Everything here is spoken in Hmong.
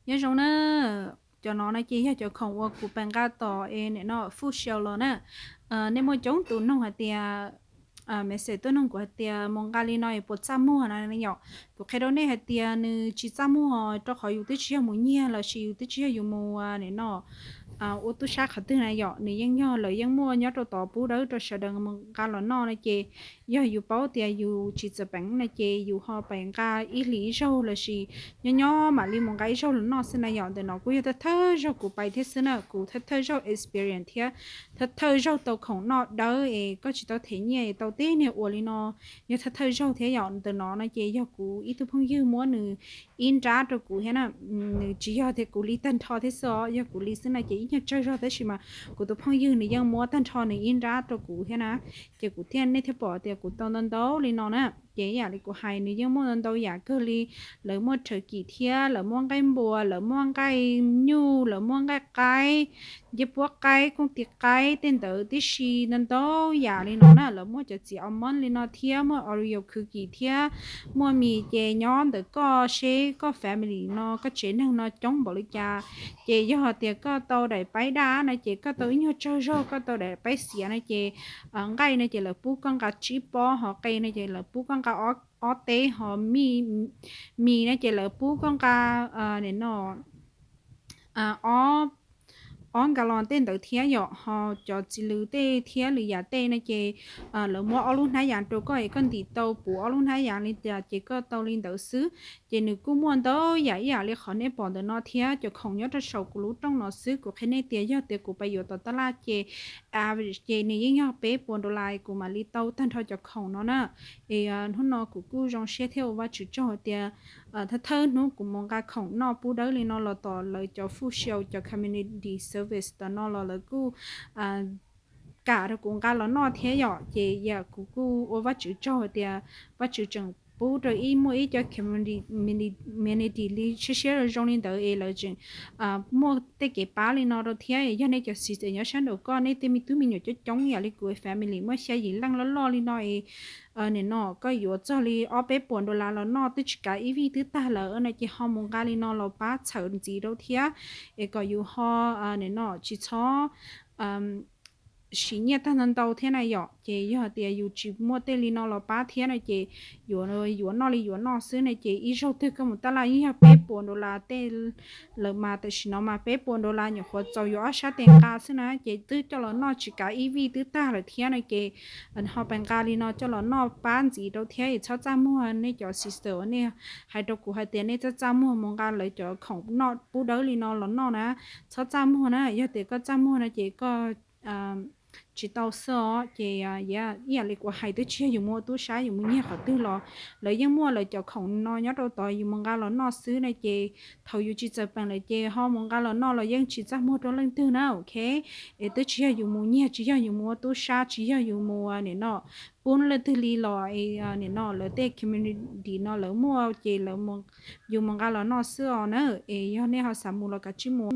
Nyob zoo na, cov no no ces yog cov khoom uas kuv pais nqa tom es nim no food shelf los na. Nej muaj coob tus noog hais tias, message tuaj noog kuv hais tias mus nqa li no es puas txaj muag na yom. Kuv qhia rau nej hais tias nws tsis txaj muag rau qhov yus twb tsis yog mus nyiag los sis yus twb tsis yog yus mus nim no ua tub sab qhov twg na yom. Nws yeej yog lawv yeej muaj nyob rau tod pub dawb rau sawv daws mus nqa los noj no ces yog yus paub tias yus tsis txawm peev no ces yus ho pais nqa ib hlis ib zaug los sis nyob nyob mam li mus nqa ib zaug los noj xwb na yom. Ntawm no kuj yog thawj thawj zaug kuv pais thiab xwb na, kuv thawj thawj zaug experience thiab thawj thawj zaug tau khoom noj dawb es koj tsis tau them nyiaj es tau tib niag ua li no, yog thawj thawj zaug thiab yom. Ntawm no no ces yog kuv ib tug phooj ywg muab nws ib nrab rau kuv thiab na. Nws tsis yog tias kuv li tag nrho thiab xwb os, yog kuv li xwb no ces ib nyuag tsawg zog tab sis mas kuv tus phooj ywg nws yeej muab tag nrho nws ib nrab rau kuv thiab na. Ces kuv thiaj, nej thiaj pom tias kuv tau ntau ntau li no na. Ces yam li kuv hais nws yeej muaj ntau ntau yam kawg li, lawv muaj turkey thiab, lawv muaj nqaij npua, lawv muaj nqaij nyuj, lawv muaj nqaij qaib, ncej puab qaib, kooj tis qaib, tej ntawd tib si ntau ntau yam li no na. Lawv muaj cov txiv almond li no thiab, muaj Oreo cookie thiab, muaj mis. Ces nyob ntawm koj seb koj family no, koj tsev neeg no coob npaum li cas. Ces yog tias koj tau daim paib daj no ces koj tau ib nyuag tsawg zog, koj tau daim paib xiav no ces nqaij no ces lawv pub koj nqa tsib pob, ho qe no ces lawv pub koj nqa ob teb, ho mis no ces lawv pub koj nqa nim no ob nkalon tej ntawd thiab yom. Ho cov txiv lws tej thiab lwm yam tej no ces lawv muab ob lub hnab yas rau koj es koj ntim tau puv ob lub hnab yas li cas ces koj tau li ntawd xwb. Ces nws kuj muaj ntau yam ib yam li qhov nej pom ntawm no thiab. Cov khoom nyob rau saum kuv lub rooj no xwb, kuv qhia nej tias yog tias kuv pais yuav tom taj laj ces average ces nws yeej yog peb puas dollar kuv mam li tau tag nrho cov khoom no na. Es hnub no kuv kuj zoo siab thiab ua Vajtswv tsaug hais tias thawj thawj hnub kuv mus nqa khoom noj pub dawb li no los tom lawv cov food shelf, cov community service tom no los lawv kuj kam rau kuv nqa los noj thiab yom. Ces yam kuv kuj ua Vajtswv tsaug hais tias Vajtswv tseem pub rau ib, muaj ib cov community li siab siab zoo li ntawd es lawv tseem muaj tej kev pab li no rau thiab. Yog nej cov sister nyob sab nraud koj, nej tej me tub me nyuam coob coob yam li kuv family muaj xya yim leej loj loj li no es nim no koj yuav txog li ob peb puas dollar los noj twb tsis kav ib vij twb tag lawm no ces ho mus nqa li no los pab txhawm ntxiv rau thiab es kom yus ho nim no tsis txhob siv nyiaj tag ntau ntau thiab na yom. Ces yog tias yus tsis muaj tej li no los pab thiab no ces yuav, yuav noj li yuav noj xwb no ces ib zaug twg koj mus taj laj yeej yog peb puas dollar tej lawm mas tam sim no mas peb puas dollar nyuam qhuav txaus yuav ob sab tes nqa xwb na ces twb coj los noj tsis kav ib vij twb tag lawm thiab no ces ho pais nqa li no coj los noj pab ntxiv rau thiab es txhob txaj muag. Nej cov sister uas nej hais rau kuv hais tias nej txaj txaj muag mus nqa lawv cov khoom noj pub dawb li no los noj na, txhob txaj muag na. Yog tias koj txaj muag no ces koj tsis tau xwb os. Ces ib yam li kuv hais twb tsis yog yus mus ua tub sab yus mus nyiag qhov twg los lawv yeej muaj lawv cov khoom no nyob rau tod yus mus nqa los noj xwb no ces thaum yus tsis txawm peem lawm ces ho mus nqa los noj los yeej tsis txaj muag rau leej twg na, ok. Es twb tsis yog yus mus nyiag, tsis yog yus mus ua tub sab, tsis yog yus mus nim no pub leej twg li los nim no lawv tej community no lawv muaj ces yus mus nqa los noj xwb os na. Es yog nej ho xav mus los kav tsij mus.